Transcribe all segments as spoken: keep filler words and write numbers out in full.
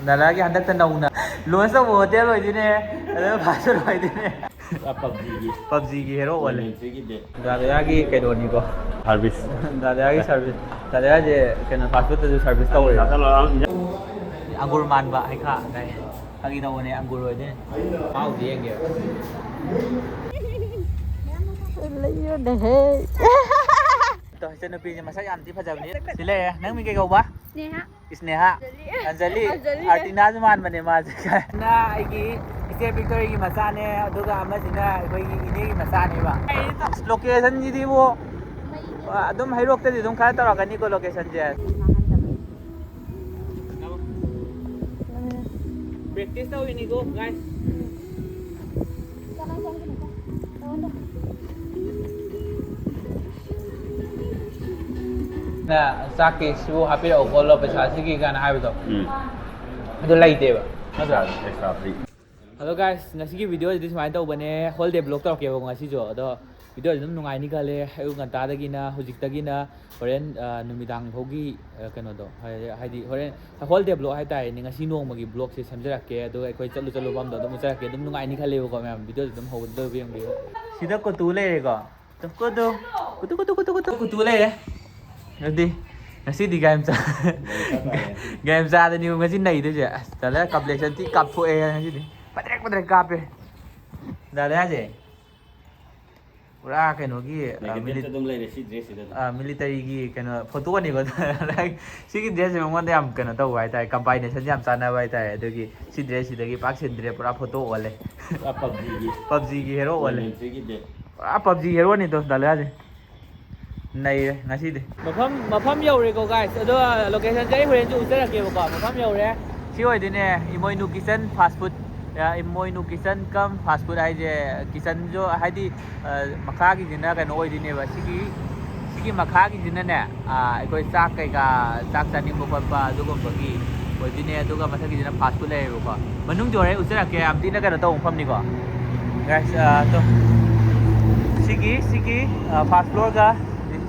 ꯗꯥꯗꯥꯒꯤ ꯍꯟꯗꯛꯇ ꯅꯧꯅ ꯂꯣꯟꯁ ꯇꯧꯕ ꯍꯣꯇꯦꯜ ꯑꯣꯏꯗꯣꯏꯅꯦ꯫ ꯑꯗꯨꯒ ꯐꯥꯁ ꯐꯨꯗ ꯑꯣꯏꯗꯣꯏꯅꯦ꯫ ꯄꯞꯖꯤꯒꯤ꯫ ꯄꯞꯖꯤꯒꯤ ꯍꯦꯔꯣ ꯑꯣꯜꯂꯦ꯫ ꯗꯥꯗꯥꯒꯤ ꯀꯩꯅꯣꯅꯤꯀꯣ꯫ ꯁꯥꯔꯚꯤꯁ꯫ ꯗꯥꯗꯥꯒꯤ ꯁꯥꯔꯚꯤꯁ꯫ ꯗꯥꯗꯥꯁꯦ ꯀꯩꯅꯣ ꯐꯥꯁ ꯐꯨꯗꯇꯁꯨ ꯁꯥꯔꯚꯤꯁ ꯇꯧꯋꯦ꯫ ꯑꯪꯒꯨꯔ ꯃꯥꯟꯕ ꯍꯩꯈꯥ ꯀꯥꯏ꯫ ꯐꯥꯒꯤ ꯇꯧꯕꯅꯦ, ꯑꯪꯒꯨꯔ ꯑꯣꯏꯗꯣꯏꯅꯦ꯫ ꯃꯍꯥꯎꯗꯤ ꯌꯦꯡꯒꯦ꯫ ꯂꯩꯌꯨꯅꯦꯍꯦ꯫ ꯏꯆꯟꯅꯨꯄꯤꯁꯦ ꯃꯁꯛ ꯌꯥꯝ ꯊꯤ ꯐꯖꯕꯅꯤ꯫ ꯁꯤ ꯂꯩꯔꯦ꯫ ꯅꯪ ꯃꯤꯡ ꯀꯩ ꯀꯧꯕ? ꯁ꯭ꯅꯦꯍꯥ꯫ ꯁ꯭ꯅꯦꯍꯥ꯫ ꯑꯟꯖꯂꯤ꯫ ꯑꯟꯖꯂꯤ꯫ ꯑꯟꯖꯂꯤ꯫ ꯑꯥꯔꯇꯤꯅꯥꯁꯨ ꯃꯥꯟꯕꯅꯦ ꯃꯥꯁꯦ꯫ ꯑꯃꯅ ꯑꯩꯒꯤ ꯏꯆꯦ ꯕꯤꯛꯇꯣꯔꯤꯒꯤ ꯃꯆꯥꯅꯦ, ꯑꯗꯨꯒ ꯑꯃꯁꯤꯅ ꯑꯩꯈꯣꯏꯒꯤ ꯏꯅꯦꯒꯤ ꯃꯆꯥꯅꯦꯕ꯫ ꯂꯣꯀꯦꯁꯟꯁꯤꯗꯤ ꯏꯕꯣ, ꯑꯗꯨꯝ ꯍꯩꯔꯣꯛꯇꯗꯤ ꯑꯗꯨꯝ ꯈꯔ ꯇꯧꯔꯛꯀꯅꯤꯀꯣ ꯂꯣꯀꯦꯁꯟꯁꯦ꯫ ꯄ꯭ꯔꯦꯛꯇꯤꯁ ꯇꯧꯔꯤꯅꯤꯀꯣ ꯒꯥꯏꯁ꯫ ꯅ ꯆꯥꯛꯀꯤꯁꯨ ꯍꯥꯞꯄꯤꯔꯛꯑꯣ ꯈꯣꯠꯂꯣ ꯄꯩꯁꯥꯁꯤꯒꯤ ꯀꯥꯏꯅ ꯍꯥꯏꯕꯗꯣ꯫ ꯎꯝ꯫ ꯑꯗꯨ ꯂꯩꯇꯦꯕ꯫ ꯅꯠꯇ꯭ꯔꯥ? Extra free. ꯑꯗꯣ ꯒꯥꯏꯁ, ꯉꯁꯤꯒꯤ ꯚꯤꯗꯤꯑꯣꯁꯤꯗꯤ ꯁꯨꯃꯥꯏꯅ ꯇꯧꯕꯅꯦ꯫ ꯍꯣꯜ ꯗꯦ ꯕ꯭ꯂꯣꯛ ꯇꯧꯔꯛꯀꯦꯕꯀꯣ ꯉꯁꯤꯁꯨ꯫ ꯑꯗꯣ ꯚꯤꯗꯤꯑꯣꯁꯤ ꯑꯗꯨꯝ ꯅꯨꯡꯉꯥꯏꯅꯤ ꯈꯜꯂꯦ꯫ ꯑꯌꯨꯛ ꯉꯟꯇꯥꯗꯒꯤꯅ ꯍꯧꯖꯤꯛꯇꯒꯤꯅ ꯍꯣꯔꯦꯟ, ꯑ, ꯅꯨꯃꯤꯗꯥꯡ ꯐꯥꯎꯒꯤ, ꯑ, ꯀꯩꯅꯣꯗꯣ, ꯍꯥꯏ-, ꯍꯥꯏꯗꯤ ꯍꯣꯔꯦꯟ ꯍꯣꯜ ꯗꯦ ꯕ꯭ꯂꯣꯛ ꯍꯥꯏꯇꯥꯔꯦꯅꯦ꯫ ꯉꯁꯤ ꯅꯣꯡꯃꯒꯤ ꯕ꯭ꯂꯣꯛꯁꯦ ꯁꯦꯝꯖꯔꯛꯀꯦ꯫ ꯑꯗꯨꯒ ꯑꯩꯈꯣꯏ ꯆꯠꯂꯨ ꯆꯠꯂꯨ ꯃꯐꯝꯗꯣ ꯑꯗꯨꯝ ꯎꯠꯆꯔꯛꯀꯦ꯫ ꯑꯗꯨꯝ ꯅꯨꯡꯉꯥꯏꯅꯤ ꯈꯜꯂꯦꯕꯀꯣ ꯃꯌꯥꯝ꯫ ꯚꯤꯗꯤꯑꯣꯁꯤ ꯑꯗꯨꯝ ꯍꯧꯕꯗ ꯂꯣꯏꯕ ꯌꯦꯡꯕꯤꯌꯨ꯫ ꯁꯤꯗ ꯀꯨꯇꯨ ꯂꯩꯔꯦꯀꯣ꯫ ꯀꯨꯇꯨ, ꯀꯨꯇꯨ, ꯀꯨꯇꯨ, ꯀꯨꯇꯨ, ꯀꯨꯇꯨ, ꯀꯨꯇꯨ ꯂꯩꯔꯦ꯫ ꯑꯗꯨꯗꯤ ꯉꯁꯤꯗꯤ ꯒꯥꯔꯤ ꯃꯆꯥ, ꯒꯥꯔꯤ ꯃꯆꯥꯗꯅꯤꯕ ꯉꯁꯤ ꯅꯩꯗꯣꯏꯁꯦ꯫ ꯑꯁ, ꯇꯜꯂꯦ, ꯀꯝꯄ꯭ꯂꯦꯛꯁꯟ ꯊꯤ ꯀꯥꯞꯊꯣꯛꯑꯦ ꯉꯁꯤꯗꯤ꯫ ꯄꯗ꯭ꯔꯦꯛ ꯄꯗ꯭ꯔꯦꯛ ꯀꯥꯞꯄꯦ꯫ ꯗꯥꯗꯥꯁꯦ ꯄꯨꯔꯥ ꯀꯩꯅꯣꯒꯤ, ꯑ, ꯅꯦꯒꯦꯇꯤꯞꯇ ꯃꯤꯂꯤ-, ꯑꯗꯨꯝ ꯂꯩꯔꯦ ꯁꯤ ꯗ꯭ꯔꯦꯁꯁꯤꯗ ꯑꯗꯨꯝ꯫ ꯑ, ꯃꯤꯂꯤꯇꯔꯤꯒꯤ ꯀꯩꯅꯣ ꯐꯣꯇꯣꯅꯤꯀꯣ꯫ ꯁꯤꯒꯤ ꯗ꯭ꯔꯦꯁꯁꯦ ꯃꯉꯣꯟꯗ ꯌꯥꯝ ꯀꯩꯅꯣ ꯇꯧꯕ ꯍꯥꯏꯇꯥꯔꯦ, ꯀꯝꯕꯥꯏꯅꯦꯁꯟ ꯌꯥꯝ ꯆꯥꯟꯅꯕ ꯍꯥꯏꯇꯥꯔꯦ꯫ ꯑꯗꯨꯒꯤ ꯁꯤ ꯗ꯭ꯔꯦꯁꯁꯤꯗꯒꯤ ꯄꯥꯛ ꯁꯤꯟꯗ꯭ꯔꯦ, ꯄꯨꯔꯥ ꯐꯣꯇꯣ ꯑꯣꯜꯂꯦ꯫ ꯄꯨꯔꯥ ꯄꯞꯖꯤꯒꯤ꯫ ꯄꯞꯖꯤꯒꯤ ꯍꯦꯔꯣ ꯑꯣꯜꯂꯦ꯫ ꯃꯤꯂꯤꯇꯔꯤꯒꯤ ꯗ꯭ꯔꯦꯁ꯫ ꯄꯨꯔꯥ ꯄꯞꯖꯤ ꯍꯦꯔꯣꯅꯤꯗꯣ ꯗꯥꯂꯤꯌꯥꯁꯦ꯫ ꯅꯩꯔꯦ ꯉꯁꯤꯗꯤ꯫ ꯃꯐꯝ, ꯃꯐꯝ ꯌꯧꯔꯦꯀꯣ ꯒꯥꯏꯁ꯫ ꯑꯗꯣ ꯂꯣꯀꯦꯁꯟꯁꯦ ꯑꯩ ꯍꯣꯔꯦꯟꯁꯨ ꯎꯠꯆꯔꯛꯀꯦꯕꯀꯣ꯫ ꯃꯐꯝ ꯌꯧꯔꯦ꯫ ꯁꯤ ꯑꯣꯏꯗꯣꯏꯅꯦ ꯏꯃꯣꯏꯅꯨ ꯀꯤꯆꯟ ꯐꯥꯁ ꯐꯨꯗ꯫ ꯑ, ꯏꯃꯣꯏꯅꯨ ꯀꯤꯆꯟ ꯀꯝ ꯐꯥꯁ ꯐꯨꯗ ꯍꯥꯏꯁꯦ, ꯀꯤꯆꯟꯁꯨ ꯍꯥꯏꯗꯤ, ꯑ, ꯃꯈꯥꯒꯤꯁꯤꯅ ꯀꯩꯅꯣ ꯑꯣꯏꯗꯣꯏꯅꯦꯕ꯫ ꯁꯤꯒꯤ, ꯁꯤꯒꯤ ꯃꯈꯥꯒꯤꯁꯤꯅꯅꯦ, ꯑ, ꯑꯩꯈꯣꯏ ꯆꯥꯛ ꯀꯩꯀꯥ, ꯆꯥꯛ ꯆꯥꯅꯤꯡꯕ ꯈꯣꯠꯄ ꯑꯗꯨꯒꯨꯝꯕꯒꯤ ꯑꯣꯏꯗꯣꯏꯅꯦ꯫ ꯑꯗꯨꯒ ꯃꯊꯛꯀꯤꯁꯤꯅ ꯐꯥꯁ ꯐꯨꯗ ꯂꯩꯌꯦꯕꯀꯣ꯫ ꯃꯅꯨꯡꯗꯤ ꯍꯣꯔꯦꯟ ꯎꯠꯆꯔꯛꯀꯦ꯫ ꯌꯥꯝ ꯊꯤꯅ ꯀꯩꯅꯣ ꯇꯧꯕ ꯃꯐꯝꯅꯤꯀꯣ꯫ ꯒꯥꯏꯁ, ꯑ, ꯇꯣ꯫ ꯁꯤꯒꯤ, ꯁꯤꯒꯤ, ꯑ, ꯐꯥꯔꯁ ꯐ꯭ꯂꯣꯔꯒ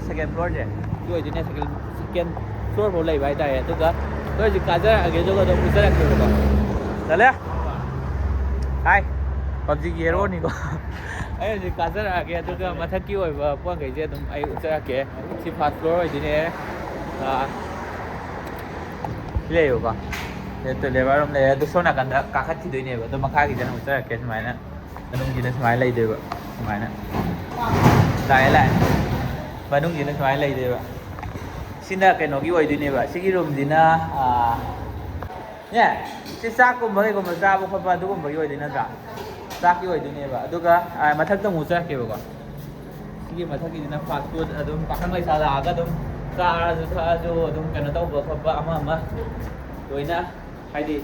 ꯁꯦꯀꯦꯟ ꯐ꯭ꯂꯣꯔꯁꯦ꯫ ꯁꯤ ꯑꯣꯏꯗꯣꯏꯅꯦ꯫ ꯁꯦꯀꯦꯟ, ꯁꯦꯀꯦꯟ ꯐ꯭ꯂꯣꯔ ꯐꯥꯎ ꯂꯩꯕ ꯍꯥꯏꯇꯥꯔꯦ꯫ ꯑꯗꯨꯒ ꯑꯩꯈꯣꯏ ꯍꯧꯖꯤꯛ ꯀꯥꯖꯔꯛꯑꯒꯦ, ꯑꯗꯨꯒ ꯑꯗꯨꯝ ꯎꯖꯔꯛꯀꯦꯕꯀꯣ꯫ ꯆꯠꯂꯦ꯫ ꯍꯥꯏ꯫ ꯄꯞꯖꯤꯒꯤ ꯍꯦꯔꯣꯅꯤꯀꯣ꯫ ꯑꯩ ꯍꯧꯖꯤꯛ ꯀꯥꯖꯔꯛꯑꯒꯦ, ꯑꯗꯨꯒ ꯃꯊꯛꯀꯤ ꯑꯣꯏꯕ ꯄꯣꯠꯈꯩꯁꯦ ꯑꯗꯨꯝ ꯑꯩ ꯎꯠꯆꯔꯛꯀꯦ꯫ ꯁꯤ ꯐꯥꯔꯁ ꯐ꯭ꯂꯣꯔ ꯑꯣꯏꯗꯣꯏꯅꯦ꯫ ꯑꯥ, ꯁꯤ ꯂꯩꯌꯦꯕꯀꯣ꯫ ꯁꯤꯗ ꯇꯣꯏꯂꯦꯠ ꯕꯥꯠꯔꯨꯝ ꯂꯩꯔꯦ꯫ ꯑꯗꯨ ꯁꯣꯝ ꯅꯥꯀꯟꯗ ꯀꯥꯈꯠꯈꯤꯗꯣꯏꯅꯦꯕ꯫ ꯑꯗꯣ ꯃꯈꯥꯒꯤꯗꯅ ꯎꯠꯆꯔꯛꯀꯦ ꯁꯨꯃꯥꯏꯅ꯫ ꯃꯅꯨꯡꯁꯤꯅ ꯁꯨꯃꯥꯏꯅ ꯂꯩꯗꯣꯏꯕ꯫ ꯁꯨꯃꯥꯏꯅ꯫ ꯂꯥꯛꯑꯦ, ꯂꯥꯛꯑꯦ꯫ ꯃꯅꯨꯡꯁꯤꯅ ꯁꯨꯃꯥꯏꯅ ꯂꯩꯗꯣꯏꯕ꯫ ꯁꯤꯅ ꯀꯩꯅꯣꯒꯤ ꯑꯣꯏꯗꯣꯏꯅꯦꯕ꯫ ꯁꯤꯒꯤ ꯔꯨꯝꯁꯤꯅ, ꯑꯥ, ꯅꯦ, ꯁꯤ ꯆꯥꯛꯀꯨꯝꯕ ꯀꯩꯒꯨꯝꯕ ꯆꯥꯕ ꯈꯣꯠꯄ ꯑꯗꯨꯒꯨꯝꯕꯒꯤ ꯑꯣꯏꯗꯣꯏ ꯅꯠꯇ꯭ꯔꯥ? ꯆꯥꯛꯀꯤ ꯑꯣꯏꯗꯣꯏꯅꯦꯕ꯫ ꯑꯗꯨꯒ, ꯑꯥ, ꯃꯊꯛꯇ ꯑꯃꯨꯛ ꯆꯠꯂꯛꯀꯦꯕꯀꯣ꯫ ꯁꯤꯒꯤ ꯃꯊꯛꯀꯤꯁꯤꯅ ꯐꯥꯁ ꯐꯨꯗ, ꯑꯗꯨꯝ ꯄꯥꯈꯪ ꯂꯩꯁꯥ ꯂꯥꯛꯑꯒ ꯑꯗꯨꯝ ꯆꯥꯔꯁꯨ ꯊꯛꯑꯁꯨ ꯑꯗꯨꯝ ꯀꯩꯅꯣ ꯇꯧꯕ ꯈꯣꯠꯄ ꯑꯃ ꯑꯃ ꯂꯣꯏꯅ, ꯍꯥꯏꯗꯤ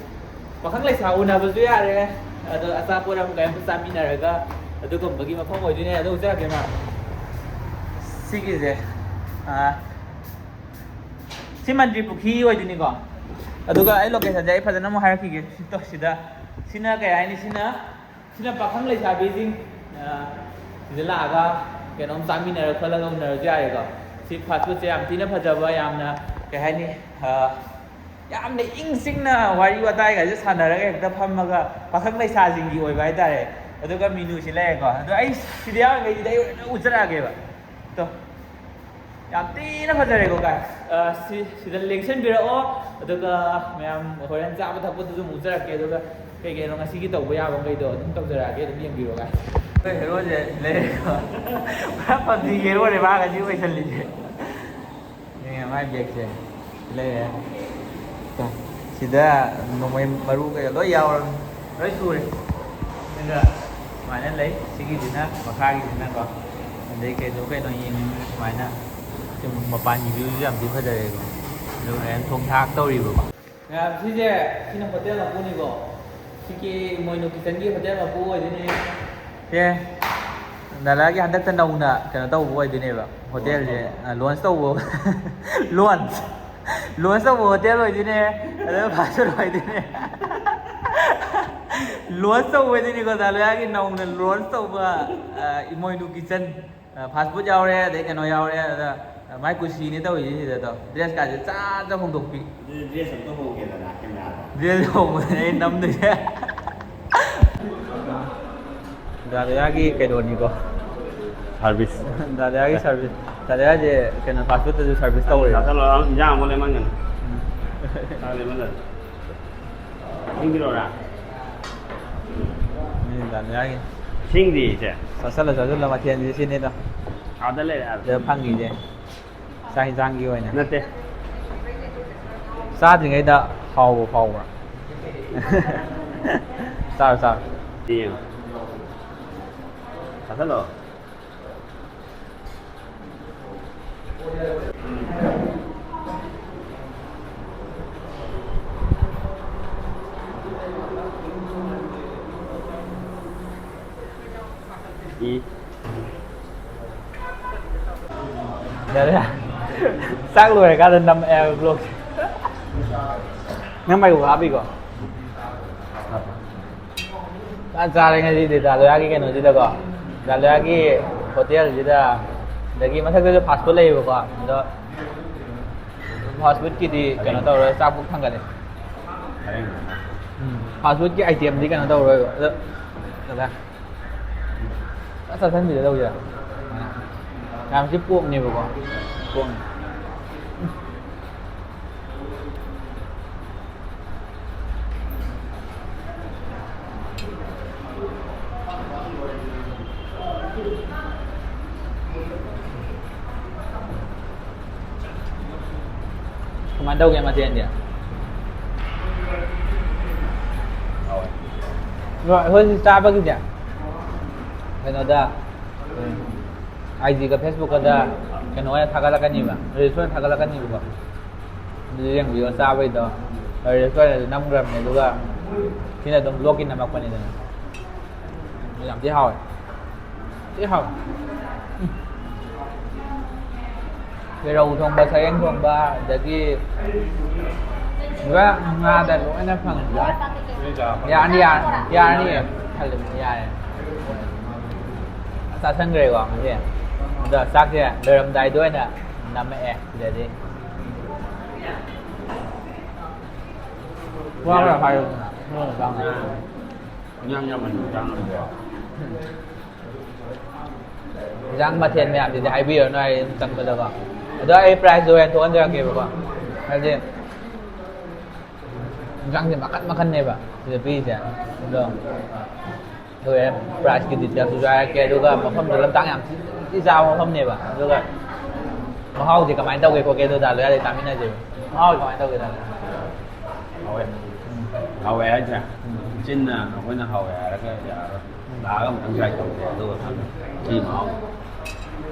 ꯄꯥꯈꯪ ꯂꯩꯁꯥ ꯎꯅꯕꯁꯨ ꯌꯥꯔꯦ, ꯑꯗꯣ ꯑꯆꯥꯄꯣꯠ ꯑꯃ ꯀꯩ ꯑꯃ ꯆꯥꯃꯤꯟꯅꯔꯒ ꯑꯗꯨꯒꯨꯝꯕꯒꯤ ꯃꯐꯝ ꯑꯣꯏꯗꯣꯏꯅꯦ꯫ ꯑꯗꯣ ꯎꯖꯔꯛꯀꯦ ꯃꯥ꯫ ꯁꯤꯒꯤꯁꯦ, ꯑꯥ, ꯁꯤ ꯃꯟꯇ꯭ꯔꯤ ꯄꯨꯈ꯭ꯔꯤ ꯑꯣꯏꯗꯣꯏꯅꯤꯀꯣ꯫ ꯑꯗꯨꯒ ꯑꯩ ꯂꯣꯀꯦꯁꯟꯁꯦ ꯑꯩ ꯐꯖꯅ ꯑꯃꯨꯛ ꯍꯥꯏꯔꯛꯈꯤꯒꯦ꯫ ꯁꯤꯗ, ꯁꯤꯗ, ꯁꯤꯅ ꯀꯩ ꯍꯥꯏꯅꯤ? ꯁꯤꯅ, ꯁꯤꯅ ꯄꯥꯈꯪ ꯂꯩꯁꯥꯕꯤꯁꯤꯡ, ꯑ, ꯁꯤꯗ ꯂꯥꯛꯑꯒ ꯀꯩꯅꯣꯝ ꯆꯥꯃꯤꯟꯅꯔ ꯈꯣꯠꯂꯒ ꯎꯅꯔꯁꯨ ꯌꯥꯔꯦꯀꯣ꯫ ꯁꯤ ꯐꯥꯁ ꯐꯨꯗꯁꯦ ꯌꯥꯝ ꯊꯤꯅ ꯐꯖꯕ, ꯌꯥꯝꯅ ꯀꯩ ꯍꯥꯏꯅꯤ, ꯑ, ꯌꯥꯝꯅ ꯏꯪ ꯆꯤꯛꯅ ꯋꯥꯔꯤ ꯋꯥꯇꯥꯏꯒꯁꯦ ꯁꯥꯟꯅꯔꯒ ꯍꯦꯛꯇ ꯐꯝꯃꯒ ꯄꯥꯈꯪ ꯂꯩꯁꯥꯁꯤꯡꯒꯤ ꯑꯣꯏꯕ ꯍꯥꯏꯇꯥꯔꯦ꯫ ꯑꯗꯨꯒ ꯃꯤꯅꯨꯁꯤ ꯂꯩꯔꯦꯀꯣ꯫ ꯑꯗꯣ ꯑꯩ ꯁꯤꯗ ꯌꯥꯎꯔꯤꯉꯩꯁꯤꯗ ꯑꯩ ꯂꯣꯏꯅ ꯎꯠꯆꯔꯛꯑꯒꯦꯕ꯫ ꯇꯣ꯫ ꯌꯥꯝ ꯊꯤꯅ ꯐꯖꯔꯦꯀꯣ, guys꯫ ꯑ, ꯁꯤ, ꯁꯤꯗ ꯂꯦꯡꯁꯟꯕꯤꯔꯛꯑꯣ, ꯑꯗꯨꯒ ꯃꯌꯥꯝ ꯍꯣꯔꯦꯟ ꯆꯥꯕ ꯊꯛꯄꯗꯨꯁꯨ ꯑꯃꯨꯛ ꯎꯠꯆꯔꯛꯀꯦ, ꯑꯗꯨꯒ ꯀꯩ ꯀꯩꯅꯣ ꯉꯁꯤꯒꯤ ꯇꯧꯕ ꯌꯥꯕ ꯃꯈꯩꯗꯣ ꯑꯗꯨꯝ ꯇꯧꯖꯔꯛꯑꯒꯦ, ꯑꯗꯨꯝ ꯌꯦꯡꯕꯤꯔꯣ, guys꯫ ꯑꯩꯈꯣꯏ ꯍꯦꯔꯣꯁꯦ ꯂꯩꯔꯦꯀꯣ꯫ ꯄꯨꯔꯥ ꯄꯞꯖꯤ ꯍꯦꯔꯣꯅꯦ ꯃꯥ ꯉꯁꯤ ꯑꯣꯏꯁꯜꯂꯤꯁꯦ꯫ ꯌꯦꯡꯉꯦ ꯃꯥꯏ ꯕꯦꯒꯁꯦ꯫ ꯂꯩꯔꯦ꯫ ꯁꯤꯗ ꯅꯣꯡꯃꯩ ꯃꯔꯨ ꯀꯩꯀꯥ ꯂꯣꯏ ꯌꯥꯎꯔꯕꯅꯤ꯫ ꯂꯣꯏ ꯁꯨꯔꯦ꯫ ꯑꯗꯨꯒ ꯁꯨꯃꯥꯏꯅ ꯂꯩ꯫ ꯁꯤꯒꯤꯁꯤꯅ ꯃꯈꯥꯒꯤꯁꯤꯅꯀꯣ꯫ ꯑꯗꯩ ꯀꯩꯅꯣ ꯀꯩꯅꯣ ꯌꯦꯡꯅꯤꯡꯕ ꯁꯨꯃꯥꯏꯅ꯫ ꯁꯤ ꯃꯄꯥꯟꯒꯤ viewꯁꯨ ꯌꯥꯝ ꯊꯤ ꯐꯖꯔꯦꯀꯣ꯫ ꯑꯗꯨꯒ ꯍꯣꯔꯦꯟ ꯊꯣꯡ ꯊꯥꯛ ꯇꯧꯔꯤꯕꯀꯣ꯫ ꯃꯌꯥꯝ, ꯁꯤꯁꯦ, ꯁꯤꯅ ꯍꯣꯇꯦꯜ ꯃꯄꯨꯅꯤꯀꯣ꯫ ꯁꯤꯒꯤ ꯏꯃꯣꯏꯅꯨ ꯀꯤꯆꯟꯒꯤ ꯍꯣꯇꯦꯜ ꯃꯄꯨ ꯑꯣꯏꯗꯣꯏꯅꯦ꯫ ꯁꯦ, ꯅꯂꯥꯒꯤ ꯍꯟꯗꯛꯇ ꯅꯧꯅ ꯀꯩꯅꯣ ꯇꯧꯕ ꯑꯣꯏꯗꯣꯏꯅꯦꯕ꯫ ꯍꯣꯇꯦꯜꯁꯦ, ꯑ, launch ꯇꯧꯕ꯫ Launch꯫ Launch ꯇꯧꯕ ꯍꯣꯇꯦꯜ ꯑꯣꯏꯗꯣꯏꯅꯦ꯫ ꯑꯗꯨꯒ fast food ꯑꯣꯏꯗꯣꯏꯅꯦ꯫ Launch ꯇꯧꯕ ꯑꯣꯏꯗꯣꯏꯅꯤꯀꯣ, ꯅꯂꯥꯒꯤ ꯅꯧꯅ launch ꯇꯧꯕ, ꯑ, ꯏꯃꯣꯏꯅꯨ ꯀꯤꯆꯟ꯫ ꯑ, fast food ꯌꯥꯎꯔꯦ, ꯑꯗꯩ ꯀꯩꯅꯣ ꯌꯥꯎꯔꯦ, ꯑꯗ ꯃꯥꯏ ꯀꯨꯁꯤꯅꯦ ꯇꯧꯔꯤꯁꯦ ꯁꯤꯗ꯫ ꯗ꯭ꯔꯦꯁ ꯀꯥꯁꯦ ꯆꯥ ꯆꯥ ꯍꯣꯡꯗꯣꯛꯄꯤ꯫ ꯑꯗꯨꯗꯤ ꯗ꯭ꯔꯦꯁ ꯑꯝꯇ ꯍꯣꯡꯒꯦꯗꯅ ꯀꯦꯃꯦꯔꯥꯗ꯫ ꯗ꯭ꯔꯦꯁ ꯍꯣꯡꯕꯅꯦ ꯑꯩ ꯅꯝꯗꯣꯏꯁꯦ꯫ ꯗꯥꯗꯥꯒꯤ ꯀꯩꯅꯣꯅꯤꯀꯣ꯫ ꯁꯥꯔꯚꯤꯁ꯫ ꯗꯥꯗꯥꯒꯤ ꯁꯥꯔꯚꯤꯁ꯫ ꯗꯥꯗꯥꯁꯦ ꯀꯩꯅꯣ, ꯐꯥꯁ ꯐꯨꯗꯇꯁꯨ ꯁꯥꯔꯚꯤꯁ ꯇꯧꯔꯦ꯫ ꯆꯥꯁꯜꯂꯣ, ꯏꯟꯖꯥꯡ ꯑꯃꯨꯛ ꯂꯦꯝꯍꯟꯒꯅꯨ꯫ ꯆꯥꯛ ꯂꯦꯝꯍꯜꯂꯗꯤ꯫ ꯁꯤꯡꯕꯤꯔꯛꯑꯣꯔꯥ? ꯃꯤ ꯗꯥꯗꯥꯒꯤ꯫ ꯁꯤꯡꯗꯤ ꯏꯆꯦ꯫ ꯆꯥꯁꯜꯂ ꯆꯥꯁꯜꯂ ꯃꯊꯦꯜꯁꯦ ꯁꯤꯅꯤꯗ꯫ ꯑꯥꯗ ꯂꯩꯔꯦ, ꯑꯥꯗ꯫ ꯁꯤꯗ ꯐꯪꯉꯤꯁꯦ꯫ ꯆꯥꯛ ꯌꯦꯟꯁꯥꯡꯒꯤ ꯑꯣꯏꯅ꯫ ꯅꯠꯇꯦ꯫ ꯆꯥꯗ꯭ꯔꯤꯉꯩꯗ ꯍꯥꯎꯕ ꯐꯥꯎꯕ꯭ꯔꯥ? ꯆꯥꯔꯣ, ꯆꯥꯔꯣ꯫ ꯌꯦꯡꯉꯣ꯫ ꯆꯥꯁꯜꯂꯣ꯫ ꯏ꯫ ꯌꯥꯔꯦ, ꯌꯥꯔꯦ꯫ ꯆꯥꯛ ꯂꯣꯏꯔꯀꯥꯟꯗ ꯅꯝꯃꯛꯑꯦ ꯍꯥꯏꯕ ꯕ꯭ꯂꯣꯛꯁꯦ꯫ ꯅꯪ ꯃꯥꯏꯛ ꯍꯥꯞꯄꯤꯀꯣ? ꯐꯖꯅ ꯆꯥꯔꯦ ꯉꯁꯤꯗꯤ ꯗꯥꯂꯣꯌꯥꯒꯤ ꯀꯩꯅꯣꯁꯤꯗꯀꯣ, ꯗꯥꯂꯣꯌꯥꯒꯤ ꯍꯣꯇꯦꯜꯁꯤꯗ꯫ ꯑꯗꯒꯤ ꯃꯊꯛꯇꯁꯨ ꯐꯥꯁ ꯐꯨꯗ ꯂꯩꯌꯦꯕꯀꯣ, ꯑꯗꯣ ꯐꯥꯁ ꯐꯨꯗꯀꯤꯗꯤ ꯀꯩꯅꯣ ꯇꯧꯔꯒ ꯆꯥꯛ ꯄꯨꯛ ꯊꯟꯒꯠꯂꯦ꯫ ꯎꯝ, ꯐꯥꯁ ꯐꯨꯗꯀꯤ ꯑꯥꯏꯇꯦꯝꯗꯤ ꯀꯩꯅꯣ ꯇꯧꯔꯣꯏꯕ꯫ ꯑꯗꯣ ꯗꯥꯗꯥ, ꯆꯥ ꯆꯥꯁꯟꯕꯤꯗ ꯇꯧꯁꯤꯔꯥ? ꯃꯌꯥꯝꯁꯤ ꯄꯣꯛꯅꯦꯕꯀꯣ꯫ ꯄꯣꯛꯅꯤ꯫ ꯀꯃꯥꯏꯅ ꯇꯧꯒꯦ ꯃꯊꯦꯜꯗꯤ? ꯑꯗꯣ ꯑꯩꯈꯣꯏꯁꯤ ꯆꯥꯕꯒꯤꯁꯦ ꯀꯩꯅꯣꯗ, ꯑꯥꯏ ꯖꯤꯒ ꯐꯦꯁꯕꯨꯛꯀꯗ ꯀꯩꯅꯣ ꯑꯣꯏꯅ ꯊꯥꯒꯠꯂꯛꯀꯅꯤꯕ, ꯔꯤꯜꯁ ꯑꯣꯏꯅ ꯊꯥꯒꯠꯂꯛꯀꯅꯤꯕꯀꯣ꯫ ꯑꯗꯨ ꯌꯦꯡꯕꯤꯌꯣ ꯆꯥꯕꯩꯗꯣ꯫ ꯔꯤꯜꯁ ꯑꯣꯏꯅ ꯑꯗꯨ ꯅꯝꯈ꯭ꯔꯕꯅꯦ, ꯑꯗꯨꯒ ꯁꯤꯅ ꯑꯗꯨꯝ ꯕ꯭ꯂꯣꯛꯀꯤ ꯅꯝꯃꯛꯄꯅꯤꯗꯅ꯫ ꯌꯥꯝ ꯊꯤ ꯍꯥꯎꯋꯦ꯫ ꯊꯤ ꯍꯥꯎꯋꯦ꯫ ꯎꯝ꯫ ꯔꯧ ꯊꯣꯡꯕ, ꯁꯔꯦꯡ ꯊꯣꯡꯕ, ꯑꯗꯒꯤ ꯂꯣꯏ ꯉꯥꯗ ꯂꯣꯏꯅ ꯐꯪꯉꯦ꯫ ꯌꯥꯔꯅꯤ, ꯌꯥꯔꯅꯤ, ꯌꯥꯔꯅꯤ꯫ ꯈꯜꯂꯦ, ꯌꯥꯔꯦ꯫ ꯆꯥꯁꯟꯈ꯭ꯔꯦꯀꯣ ꯉꯁꯤ꯫ ꯑꯗꯣ ꯆꯥꯛꯁꯦ ꯂꯣꯏꯔꯝꯗꯥꯏꯗ ꯑꯣꯏꯅ ꯅꯝꯃꯛꯑꯦ ꯁꯤꯗꯗꯤ꯫ ꯋꯥ ꯈꯔ ꯍꯥꯏꯌꯨꯗꯅ, ꯅꯣꯏꯅ ꯆꯥꯡꯅ꯫ ꯏꯟꯖꯥꯡ ꯌꯥꯝꯃꯟꯕ ꯆꯥ ꯉꯝꯗꯦ꯫ ꯏꯟꯖꯥꯡ ꯃꯊꯦꯜ ꯃꯌꯥꯝꯁꯤꯗꯤ ꯍꯥꯏꯕꯤꯔꯅꯨ ꯍꯥꯏꯔꯦ ꯑꯗꯨꯝ ꯆꯪꯕꯗꯀꯣ꯫ ꯑꯗꯣ ꯑꯩ price ꯇꯣ ꯍꯣꯔꯦꯟ ꯊꯣꯛꯍꯟꯖꯔꯛꯀꯦꯕꯀꯣ꯫ ꯍꯥꯏꯗꯤ ꯏꯟꯖꯥꯡꯁꯦ ꯃꯈꯟ ꯃꯈꯟꯅꯦꯕ ꯁꯤꯗ ꯄꯤꯔꯤꯁꯦ꯫ ꯑꯗꯣ ꯑꯗꯨꯒ price ꯀꯤ details ꯇꯨꯁꯨ ꯍꯥꯏꯔꯛꯀꯦ꯫ ꯑꯗꯨꯒ ꯃꯐꯝꯗꯣ ꯂꯝꯇꯥꯛ ꯌꯥꯝ ꯊꯤ ꯆꯥꯕ ꯃꯐꯝꯅꯦꯕ꯫ ꯑꯗꯨꯒ ꯃꯍꯥꯎꯁꯦ ꯀꯃꯥꯏꯅ ꯇꯧꯒꯦ ꯈꯣꯠꯀꯦ ꯑꯗꯨ ꯗꯥ ꯂꯣꯌꯥꯗꯩ ꯇꯥꯃꯤꯟꯅꯁꯦꯕ꯫ ꯃꯍꯥꯎꯁꯦ ꯀꯃꯥꯏꯅ ꯇꯧꯒꯦ, ꯗꯥ ꯂꯣꯌꯥ? ꯍꯥꯎꯋꯦ꯫ ꯍꯥꯎꯋꯦ ꯍꯥꯏꯁꯦ꯫ ꯆꯤꯟꯅ ꯑꯩꯈꯣꯏꯅ ꯍꯥꯎꯋꯦ ꯍꯥꯏꯔꯒ ꯌꯥꯔꯔꯣꯏ꯫ ꯂꯥꯛꯑꯒ ꯑꯃꯨꯛꯇꯪ try ꯇꯧꯁꯦ꯫ ꯑꯗꯨꯒ ꯈꯪꯅꯤ ꯁꯤ ꯃꯍꯥꯎ꯫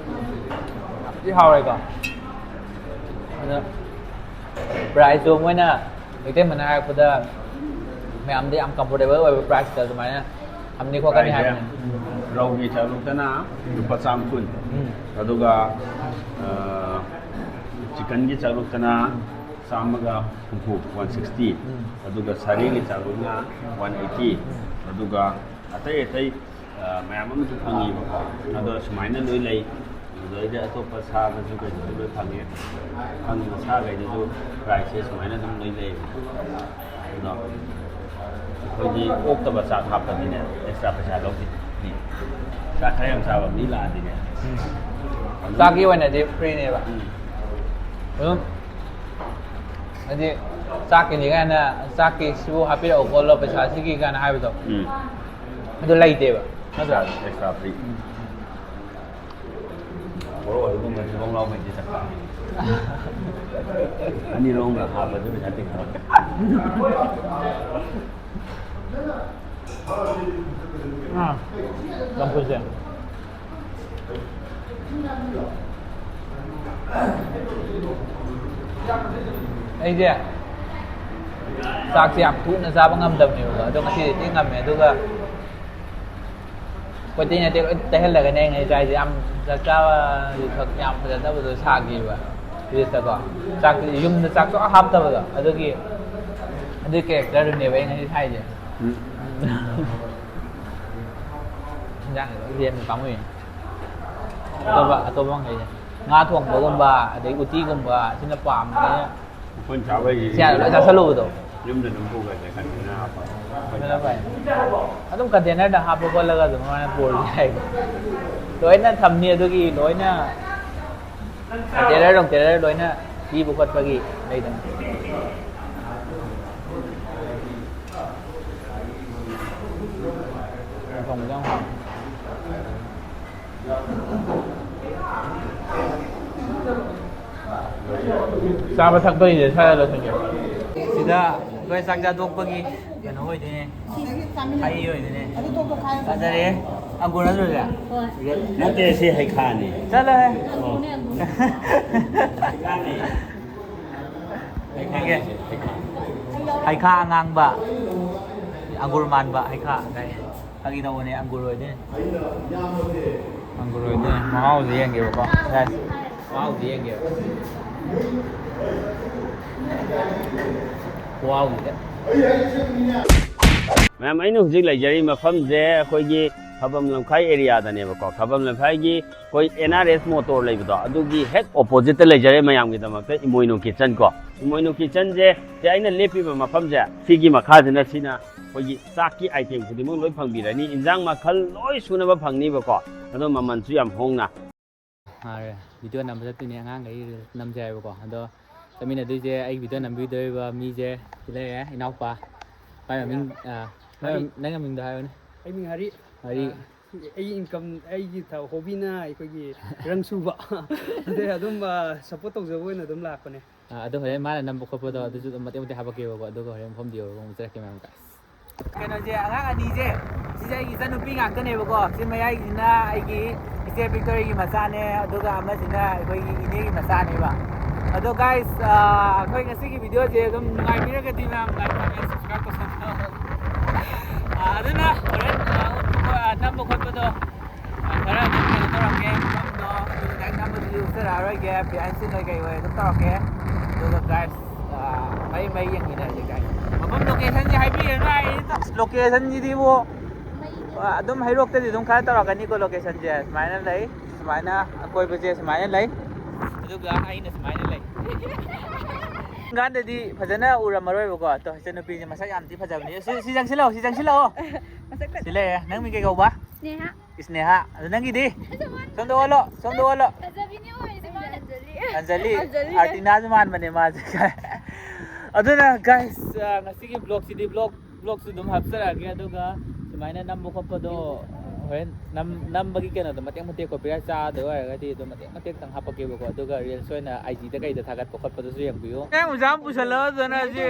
ꯌꯥꯝ ꯊꯤ ꯍꯥꯎꯔꯦꯀꯣ꯫ ꯑꯗ price ꯇꯣ ꯃꯣꯏꯅ ꯃꯩꯇꯩ ꯃꯅꯥ ꯍꯥꯏꯔꯛꯄꯗ ꯃꯌꯥꯝꯗ ꯌꯥꯝ comfortable ꯑꯣꯏꯕ price ꯇ ꯑꯗꯨꯃꯥꯏꯅ ꯊꯝꯅꯤ ꯈꯣꯠꯀꯅꯤ price ꯁꯦ ꯍꯥꯏꯕꯅꯦ꯫ ꯎꯝ꯫ ꯔꯧꯒꯤ ꯆꯥꯇ꯭ꯔꯨꯛꯇꯅ ꯎꯝ꯫ ꯂꯨꯄꯥ ꯆꯥꯝ ꯀꯨꯟ꯫ ꯎꯝ꯫ ꯑꯗꯨꯒ, ꯑ, chicken ꯒꯤ ꯆꯥꯇ꯭ꯔꯨꯛꯇꯅ ꯆꯥꯝꯃꯒ ꯍꯨꯝꯐꯨ, one sixty꯫ ꯎꯝ꯫ ꯑꯗꯨꯒ ꯁꯥꯔꯦꯡꯒꯤ ꯆꯥꯇ꯭ꯔꯨꯛꯅ one eighty꯫ ꯎꯝ꯫ ꯑꯗꯨꯒ ꯑꯇꯩ ꯑꯇꯩ, ꯑ, ꯃꯌꯥꯝ ꯑꯃꯁꯨ ꯐꯪꯉꯤꯕꯀꯣ꯫ ꯑꯗꯣ ꯁꯨꯃꯥꯏꯅ ꯂꯣꯏ ꯂꯩ꯫ ꯑꯗꯨꯗꯩꯗꯤ ꯑꯇꯣꯞꯄ ꯁꯥꯗꯁꯨ ꯀꯩꯗꯁꯨ ꯂꯣꯏ ꯐꯪꯉꯦ꯫ ꯐꯪꯉꯤꯕ ꯁꯥꯈꯩꯗꯁꯨ price ꯁꯦ ꯁꯨꯃꯥꯏꯅ ꯑꯗꯨꯝ ꯂꯣꯏ ꯂꯩꯌꯦꯕꯀꯣ꯫ ꯑꯗꯣ ꯑꯩꯈꯣꯏꯗꯤ ꯑꯣꯛꯇꯕ ꯆꯥꯛ ꯍꯥꯞꯄꯗꯤꯅꯦ, extra ꯄꯩꯁꯥ ꯂꯧꯗꯦ꯫ ꯃꯤ ꯆꯥꯛ ꯈꯔ ꯌꯥꯝ ꯆꯥꯕ ꯃꯤ ꯂꯥꯛꯑꯗꯤꯅꯦ꯫ ꯎꯝ꯫ ꯆꯥꯛꯀꯤ ꯑꯣꯏꯅꯗꯤ free ꯅꯦꯕ꯫ ꯎꯝ꯫ ꯑꯗꯨꯝ ꯍꯥꯏꯗꯤ ꯆꯥꯛꯀꯤꯅꯤ ꯀꯥꯏꯅ, ꯆꯥꯛꯀꯤ ꯁꯤꯕꯨ ꯍꯥꯞꯄꯤꯔꯛꯑꯣ ꯈꯣꯠꯂꯣ, ꯄꯩꯁꯥ ꯁꯤꯒꯤ ꯀꯥꯏꯅ ꯍꯥꯏꯕꯗꯣ꯫ ꯎꯝ꯫ ꯑꯗꯨ ꯂꯩꯇꯦꯕ, ꯅꯠꯇ꯭ꯔꯥ? Extra, extra free꯫ ꯎꯝ꯫ ꯃꯣꯔꯣꯛ ꯑꯗꯨꯒꯨꯝꯕ ꯊꯤꯕꯣꯡ ꯂꯥꯎ ꯃꯩꯗꯤ ꯆꯠꯄ꯫ ꯑꯅꯤꯔꯣꯝꯒ ꯍꯥꯞꯄꯁꯨ ꯄꯩꯁꯥ ꯇꯤꯡꯉꯔꯣꯏ꯫ ꯑꯥ, ꯆꯝꯐꯨꯠꯁꯦ꯫ ꯑꯩꯁꯦ ꯆꯥꯛꯁꯦ ꯌꯥꯝ ꯊꯨꯅ ꯆꯥꯕ ꯉꯝꯗꯕꯅꯦꯕꯀꯣ, ꯑꯗꯣ ꯉꯁꯤꯗꯤ ꯊꯤ ꯉꯝꯃꯦ꯫ ꯑꯗꯨꯒ ꯀꯣꯏꯇꯩ ꯅꯇꯩ ꯂꯣꯏ ꯇꯩꯍꯜꯂꯒꯅꯦ ꯑꯩ ꯉꯁꯤ ꯆꯥꯏꯁꯦ꯫ ꯌꯥꯝ ꯆꯥꯛ ꯆꯥꯕ ꯌꯥꯝ ꯐꯖꯗꯕꯗꯣ ꯁꯥꯈꯤꯕ ꯐ꯭ꯔꯤꯖꯇꯀꯣ꯫ ꯆꯥꯛ, ꯌꯨꯝꯗ ꯆꯥꯛ ꯁꯨꯡꯍꯥꯞ ꯍꯥꯞꯇꯕꯗꯣ, ꯑꯗꯨꯒꯤ, ꯑꯗꯨꯒꯤ character ꯗꯨꯅꯦꯕ ꯑꯩ ꯉꯁꯤ ꯁꯥꯏꯁꯦ꯫ ꯎꯝ꯫ ꯏꯟꯖꯥꯡ ꯂꯣꯏ ꯂꯦꯝꯃꯦ, ꯄꯥꯝꯃꯨꯏ꯫ ꯑꯇꯣꯞꯄ, ꯑꯇꯣꯞꯄ ꯃꯈꯩꯁꯦ꯫ ꯉꯥ ꯊꯣꯡꯕꯒꯨꯝꯕ ꯑꯗꯩ ꯎꯇꯤꯒꯨꯝꯕ ꯁꯤꯅ ꯄꯥꯝꯕꯅꯤꯅ ꯑꯩꯈꯣꯏꯅ ꯆꯥꯕ ꯍꯥꯏꯁꯦ ꯁꯤ ꯍꯥꯟꯅ ꯂꯣꯏ ꯆꯥꯁꯜꯂꯨꯕꯗꯣ꯫ ꯌꯨꯝꯗ ꯑꯗꯨꯝ ꯄꯨꯈ꯭ꯔꯁꯦ, ꯀꯟꯇꯦꯅꯔ ꯍꯥꯞꯄꯒ꯫ ꯑꯗꯨꯅ ꯐꯩ꯫ ꯑꯗꯨꯝ ꯀꯟꯇꯦꯅꯔꯗ ꯍꯥꯞꯄ ꯈꯣꯠꯂꯒ ꯑꯗꯨꯃꯥꯏꯅ ꯄꯨꯔꯁꯨ ꯌꯥꯏꯕ꯫ ꯂꯣꯏꯅ ꯊꯝꯅꯤ ꯑꯗꯨꯒꯤ ꯂꯣꯏꯅ ꯀꯟꯇꯦꯅꯔ ꯅꯨꯡꯇꯦꯅꯔ ꯂꯣꯏꯅ ꯄꯤꯕ ꯈꯣꯠꯄꯒꯤ ꯂꯩꯗꯅ꯫ ꯊꯣꯡꯕꯁꯦ ꯌꯥꯝ ꯍꯥꯎꯋꯦ꯫ ꯆꯥꯕ ꯊꯛꯄꯒꯤꯁꯦ ꯁ꯭ꯋꯥꯏꯗ ꯂꯣꯏꯁꯤꯟꯒꯦ꯫ ꯁꯤꯗ ꯑꯩꯈꯣꯏ ꯆꯥꯛ ꯆꯥꯊꯣꯛꯄꯒꯤ ꯀꯩꯅꯣ ꯑꯣꯏꯗꯣꯏꯅꯦ꯫ ꯍꯩ ꯑꯣꯏꯗꯣꯏꯅꯦ꯫ ꯐꯖꯔꯦ꯫ ꯑꯪꯒꯨꯔ ꯅꯠꯇ꯭ꯔꯣ ꯁꯦ? ꯅꯠꯇꯦ, ꯁꯤ ꯍꯩꯈꯥꯅꯤ꯫ ꯆꯠꯂꯣꯍꯦ꯫ ꯍꯩꯈꯥꯅꯤ꯫ ꯌꯦꯡꯒꯦ꯫ ꯍꯩꯈꯥ ꯑꯉꯥꯡꯕ, ꯑꯪꯒꯨꯔ ꯃꯥꯟꯕ ꯍꯩꯈꯥ꯫ ꯐꯥꯒꯤ ꯇꯧꯕꯅꯦ, ꯑꯪꯒꯨꯔ ꯑꯣꯏꯗꯣꯏꯅꯦ꯫ ꯑꯪꯒꯨꯔ ꯑꯣꯏꯗꯣꯏꯅꯦ꯫ ꯃꯍꯥꯎꯁꯦ ꯌꯦꯡꯒꯦꯕꯀꯣ, guys꯫ ꯃꯍꯥꯎꯁꯦ ꯌꯦꯡꯒꯦꯕ꯫ ꯈꯨꯍꯥꯎꯁꯤꯗ꯫ ꯃꯌꯥꯝ, ꯑꯩꯅ ꯍꯧꯖꯤꯛ ꯂꯩꯖꯔꯤ ꯃꯐꯝꯁꯦ ꯑꯩꯈꯣꯏꯒꯤ ꯈꯕꯝ ꯂꯝꯈꯥꯏ ꯑꯦꯔꯤꯌꯥꯗꯅꯦꯕꯀꯣ꯫ ꯈꯕꯝ ꯂꯝꯈꯥꯏꯒꯤ ꯑꯩꯈꯣꯏ ꯑꯦꯟ ꯑꯥꯔ ꯑꯦꯁ ꯃꯣꯇꯣꯔ ꯂꯩꯕꯗꯣ, ꯑꯗꯨꯒꯤ ꯍꯦꯛ ꯑꯣꯄꯣꯖꯤꯠꯇ ꯂꯩꯖꯔꯦ ꯃꯌꯥꯝꯒꯤꯗꯃꯛꯇ ꯏꯃꯣꯏꯅꯨ ꯀꯤꯠꯆꯟ ꯀꯣ꯫ ꯏꯃꯣꯏꯅꯨ ꯀꯤꯠꯆꯟꯁꯦ, ꯁꯦ ꯑꯩꯅ ꯂꯦꯞꯄꯤꯕ ꯃꯐꯝꯁꯦ, ꯁꯤꯒꯤ ꯃꯈꯥꯁꯤꯅ ꯁꯤꯅ ꯑꯩꯈꯣꯏꯒꯤ ꯆꯥꯛꯀꯤ ꯑꯥꯏꯇꯦꯝ ꯈꯨꯗꯤꯡꯃꯛ ꯂꯣꯏ ꯐꯪꯕꯤꯔꯅꯤ꯫ ꯏꯟꯖꯥꯡ ꯃꯈꯜ ꯂꯣꯏ ꯁꯨꯅꯕ ꯐꯪꯅꯤꯕꯀꯣ, ꯑꯗꯣ ꯃꯃꯜꯁꯨ ꯌꯥꯝ ꯍꯣꯡꯅ꯫ ꯑꯥ, ꯚꯤꯗꯤꯑꯣ ꯅꯝꯕ ꯆꯠꯇꯣꯏꯅꯦ, ꯑꯉꯥꯡꯈꯩ ꯔꯤꯜꯁ ꯅꯝꯁꯦ ꯍꯥꯏꯕꯀꯣ꯫ ꯑꯗꯣ ꯆꯠꯃꯤꯟꯅꯗꯣꯏꯁꯦ, ꯑꯩ ꯚꯤꯗꯤꯑꯣ ꯅꯝꯕꯤꯗꯣꯏꯕ ꯃꯤꯁꯦ ꯁꯤ ꯂꯩꯔꯦ, ꯏꯅꯥꯎꯄꯥ꯫ ꯃꯥꯏ ꯃꯃꯤꯡ, ꯑꯥ, ꯃꯥꯏ ꯍꯔꯤ꯫ ꯃꯃꯤꯡ, ꯅꯪ ꯃꯃꯤꯡꯗꯣ ꯍꯥꯏꯌꯣꯅꯦ꯫ ꯑꯩ ꯃꯤꯡ ꯍꯔꯤ꯫ ꯍꯔꯤ꯫ ꯑꯥ, ꯑꯩ ꯏꯟꯀꯝ, ꯑꯩꯒꯤ ꯊ-, ꯍꯣꯕꯤꯅ ꯑꯩꯈꯣꯏꯒꯤ ꯔꯪ ꯁꯨꯕ꯫ ꯑꯗꯩ ꯑꯗꯨꯝ, ꯑꯥ, ꯁꯞꯄꯣꯔꯠ ꯇꯧꯖꯕ ꯑꯣꯏꯅ ꯑꯗꯨꯝ ꯂꯥꯛꯄꯅꯦ꯫ ꯑꯥ, ꯑꯗꯣ ꯍꯣꯔꯦꯟ ꯃꯥꯅ ꯅꯝꯕ ꯈꯣꯠꯄꯗꯣ ꯑꯗꯨꯁꯨ ꯑꯗꯨꯝ ꯃꯇꯦꯛ ꯃꯇꯦꯛ ꯍꯥꯞꯄꯛꯀꯦꯕꯀꯣ, ꯑꯗꯨꯒ ꯍꯣꯔꯦꯟ ꯃꯐꯝꯗꯣ ꯌꯧꯔꯒ ꯑꯃꯨꯛ ꯆꯠꯂꯛꯀꯦ ꯃꯌꯥꯝ, guys꯫ ꯀꯩꯅꯣꯁꯦ, ꯑꯉꯥꯡ ꯑꯅꯤꯁꯦ, ꯁꯤꯁꯦ ꯑꯩꯒꯤ ꯏꯆꯟꯅꯨꯄꯤ ꯉꯥꯛꯇꯅꯦꯕꯀꯣ꯫ ꯁꯤ ꯃꯌꯥꯏꯁꯤꯅ ꯑꯩꯒꯤ ꯏꯆꯦ ꯕꯤꯛꯇꯣꯔꯤꯒꯤ ꯃꯆꯥꯅꯦ, ꯑꯗꯨꯒ ꯑꯃꯁꯤꯅ ꯑꯩꯈꯣꯏꯒꯤ ꯏꯅꯦꯒꯤ ꯃꯆꯥꯅꯦꯕ꯫ ꯑꯗꯣ guys, ꯑꯥ, ꯑꯩꯈꯣꯏ ꯉꯁꯤꯒꯤ ꯚꯤꯗꯤꯑꯣꯁꯦ ꯑꯗꯨꯝ ꯅꯨꯡꯉꯥꯏꯕꯤꯔꯒꯗꯤ ꯃꯌꯥꯝ like, comment, subscribe ꯇꯧꯁꯟꯕꯤꯌꯣ꯫ ꯑꯥ, ꯑꯗꯨꯅ ꯍꯣꯔꯦꯟ, ꯑꯥ, ꯎꯠꯄ ꯈꯣ-, ꯑꯥ, ꯅꯝꯕ ꯈꯣꯠꯄꯗꯣ, ꯑꯥ, ꯈꯔ ꯑꯗꯨꯝ ꯀꯩꯅꯣ ꯇꯧꯔꯛꯀꯦ, ꯃꯐꯝꯗꯣ ꯑꯗꯨ direct ꯅꯝꯕꯗꯨꯗꯤ ꯎꯠꯆꯔꯛꯑꯔꯣꯏꯒꯦ, ꯐꯤꯌꯥꯟꯁꯤꯟ ꯍꯣꯏ ꯀꯩ ꯍꯣꯏ ꯑꯗꯨꯝ ꯇꯧꯔꯛꯀꯦ꯫ ꯑꯗꯨꯒ guys, ꯑꯥ, ꯃꯩ ꯃꯩ ꯌꯦꯡꯃꯤꯟꯅꯔꯁꯦ guys꯫ ꯃꯐꯝ locationꯁꯦ ꯍꯥꯏꯕꯤꯔꯅꯨ, ꯑꯩ locationꯁꯤꯗꯤꯕꯨ, ꯑꯥ, ꯑꯗꯨꯝ ꯍꯩꯔꯣꯛꯇꯗꯤ ꯑꯗꯨꯝ ꯈꯔ ꯇꯧꯔꯛꯀꯅꯤꯀꯣ, locationꯁꯦ ꯁꯨꯃꯥꯏꯅ ꯂꯩ꯫ ꯁꯨꯃꯥꯏꯅ ꯑꯀꯣꯏꯕꯁꯦ ꯁꯨꯃꯥꯏꯅ ꯂꯩ, ꯑꯗꯨꯒ ꯑꯩꯅ ꯁꯨꯃꯥꯏꯅ ꯂꯩ꯫ ꯒꯥꯟꯗꯗꯤ ꯐꯖꯅ ꯎꯔꯝꯃꯔꯣꯏꯕꯀꯣ꯫ ꯑꯗꯣ ꯏꯆꯟꯅꯨꯄꯤꯁꯦ ꯃꯁꯛ ꯌꯥꯝ ꯊꯤ ꯐꯖꯕꯅꯦ꯫ ꯁꯤ, ꯁꯤ ꯆꯪꯁꯤꯜꯂꯛꯑꯣ, ꯁꯤ ꯆꯪꯁꯤꯜꯂꯛꯑꯣ꯫ ꯃꯁꯛ ꯐꯖ- ꯁꯤ ꯂꯩꯔꯦ꯫ ꯅꯪ ꯃꯤꯡ ꯀꯩ ꯀꯧꯕ? ꯁ꯭ꯅꯦꯍꯥ꯫ ꯁ꯭ꯅꯦꯍꯥ꯫ ꯑꯗꯨ ꯅꯪꯒꯤꯗꯤ? ꯁꯣꯝꯗ ꯑꯣꯜꯂꯣ, ꯁꯣꯝꯗ ꯑꯣꯜꯂꯣ꯫ ꯐꯖꯕꯤꯅꯤ ꯑꯣꯏꯔꯤꯁꯦ ꯃꯥꯅ꯫ ꯑꯟꯖꯂꯤ꯫ ꯑꯟꯖꯂꯤ꯫ ꯑꯟꯖꯂꯤ꯫ ꯑꯥꯔꯇꯤꯅꯥꯁꯨ ꯃꯥꯟꯕꯅꯦ ꯃꯥꯁꯦ꯫ ꯑꯗꯨꯅ guys, ꯑ, ꯉꯁꯤꯒꯤ vlogꯁꯤꯗꯤ vlog, vlogꯁꯨ ꯑꯗꯨꯝ ꯍꯥꯞꯆꯔꯛꯑꯒꯦ꯫ ꯑꯗꯨꯒ ꯁꯨꯃꯥꯏꯅ ꯅꯝꯕ ꯈꯣꯠꯄꯗꯣ ꯍꯣꯔꯦꯟ ꯅꯝ-, ꯅꯝꯕꯒꯤ ꯀꯩꯅꯣꯗꯣ ꯃꯇꯦꯛ ꯃꯇꯦꯛ copyright ꯆꯥꯗꯣꯏ ꯑꯣꯏꯔꯒꯗꯤ ꯑꯗꯨꯝ ꯃꯇꯦꯛ ꯃꯇꯦꯛꯇꯪ ꯍꯥꯞꯄꯛꯀꯦꯕꯀꯣ꯫ ꯑꯗꯨꯒ reelsꯇ ꯑꯣꯏꯅ IGꯗ ꯀꯩꯗ ꯊꯥꯒꯠꯄ ꯈꯣꯠꯄꯗꯨꯁꯨ ꯌꯦꯡꯕꯤꯌꯨ꯫ ꯑꯉꯥꯡ ꯃꯆꯥ ꯑꯃ ꯄꯨꯁꯜꯂꯒ ꯑꯗꯨꯅ ꯁꯤ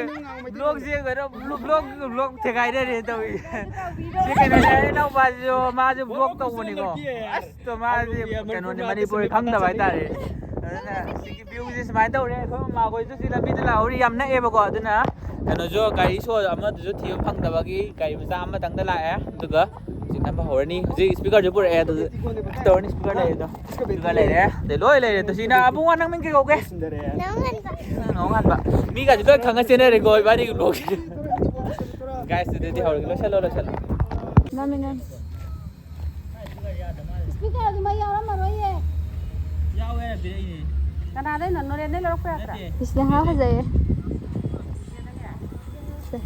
vlogꯁꯦ ꯀꯩꯅꯣ, vlog, vlog, vlog ꯊꯦꯒꯥꯏꯅꯔꯦ ꯇꯧꯔꯤ꯫ ꯁꯤ ꯀꯩꯅꯣꯅꯦ, ꯏꯅꯥꯎꯄꯥꯁꯤꯁꯨ ꯃꯥꯁꯨ vlog ꯇꯧꯕꯅꯤꯀꯣ꯫ ꯑꯁ, ꯇꯣ ꯃꯥꯁꯦ ꯀꯩꯅꯣꯅꯦ, ꯃꯅꯤꯄꯨꯔꯤ ꯈꯪꯗꯕ ꯍꯥꯏꯇꯥꯔꯦ꯫ ꯑꯗꯨꯅ ꯁꯤꯒꯤ viewꯁꯦ ꯁꯨꯃꯥꯏꯅ ꯇꯧꯔꯦ꯫ ꯑꯩꯈꯣꯏ ꯃꯃꯥꯈꯣꯏꯁꯨ ꯁꯤ ꯂꯝꯕꯤꯗ ꯂꯥꯛꯍꯧꯔꯤ, ꯌꯥꯝ ꯅꯛꯑꯦꯕꯀꯣ꯫ ꯑꯗꯨꯅ ꯀꯩꯅꯣꯁꯨ ꯒꯥꯔꯤ ꯁꯣ ꯑꯃꯗꯨꯁꯨ ꯊꯤꯕ ꯐꯪꯗꯕꯒꯤ ꯒꯥꯔꯤ ꯃꯆꯥ ꯑꯃꯇꯪꯗ ꯂꯥꯛꯑꯦ꯫ ꯑꯗꯨꯒ ꯍꯧꯖꯤꯛ ꯅꯝꯕ ꯍꯧꯔꯅꯤ꯫ ꯍꯧꯖꯤꯛ speakerꯁꯨ ꯄꯨꯔꯛꯑꯦ꯫ ꯑꯗꯨ ꯇꯧꯔꯅꯤ, speaker ꯂꯩꯔꯦ ꯑꯗꯣ꯫ Speaker ꯂꯩꯔꯦ꯫ ꯑꯗꯩ ꯂꯣꯏ ꯂꯩꯔꯦ꯫ ꯇꯣꯁꯤꯅ ꯑꯕꯨꯡꯉꯣ, ꯅꯪ ꯃꯤꯡ ꯀꯩ ꯀꯧꯒꯦ? ꯅꯣꯡꯉꯥꯟꯕ꯫ ꯃꯤꯒꯁꯦ ꯂꯣꯏ ꯈꯪꯉ ꯆꯦꯟꯅꯔꯦꯀꯣ ꯏꯕꯥꯅꯤꯒꯤ vlogꯁꯦ꯫ Guys, ꯑꯗꯨꯗꯤ ꯍꯧꯔꯒꯦ꯫ ꯂꯣꯏꯁꯜꯂꯣ, ꯂꯣꯏꯁꯜꯂꯣ꯫ ꯅꯝꯃꯤ, ꯅꯝꯃꯤ꯫ Speakerꯗꯨ ꯃꯩ ꯌꯥꯎꯔꯝꯃꯔꯣꯏꯌꯦ꯫ ꯌꯥꯎꯋꯦ ꯍꯥꯏꯅ ꯄꯤꯔꯛꯏꯅꯦ꯫ ꯀꯅꯥꯗꯩꯅꯣ? ꯅꯣꯔꯦꯟꯗꯩ ꯂꯧꯔꯛꯄ ꯌꯥꯗ꯭ꯔꯥ? ꯅꯠꯇꯦ꯫ ꯏꯁꯅꯦꯍꯥ ꯐꯖꯩꯌꯦ꯫ ꯁꯦ꯫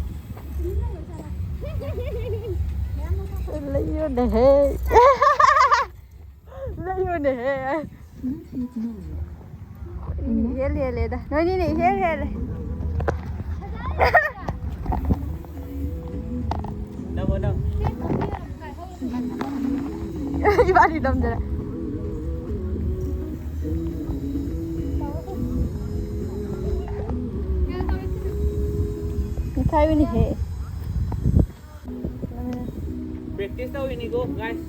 ꯂꯩꯌꯨꯅꯦꯍꯦ꯫ ꯂꯩꯌꯨꯅꯦꯍꯦ꯫ ꯏꯍꯦꯜ ꯍꯦꯜꯂꯦꯗ꯫ ꯅꯣꯏꯅꯤꯅꯦ ꯏꯍꯦꯜ ꯍꯦꯜꯂꯦ꯫ ꯅꯝꯃꯣ, ꯅꯝꯃꯣ꯫ ꯏꯕꯥꯅꯤ ꯅꯝꯗꯅ꯫ ꯏꯀꯥꯏꯕꯅꯤꯍꯦ꯫ Practice ꯇꯧꯔꯤꯅꯤꯀꯣ, guys꯫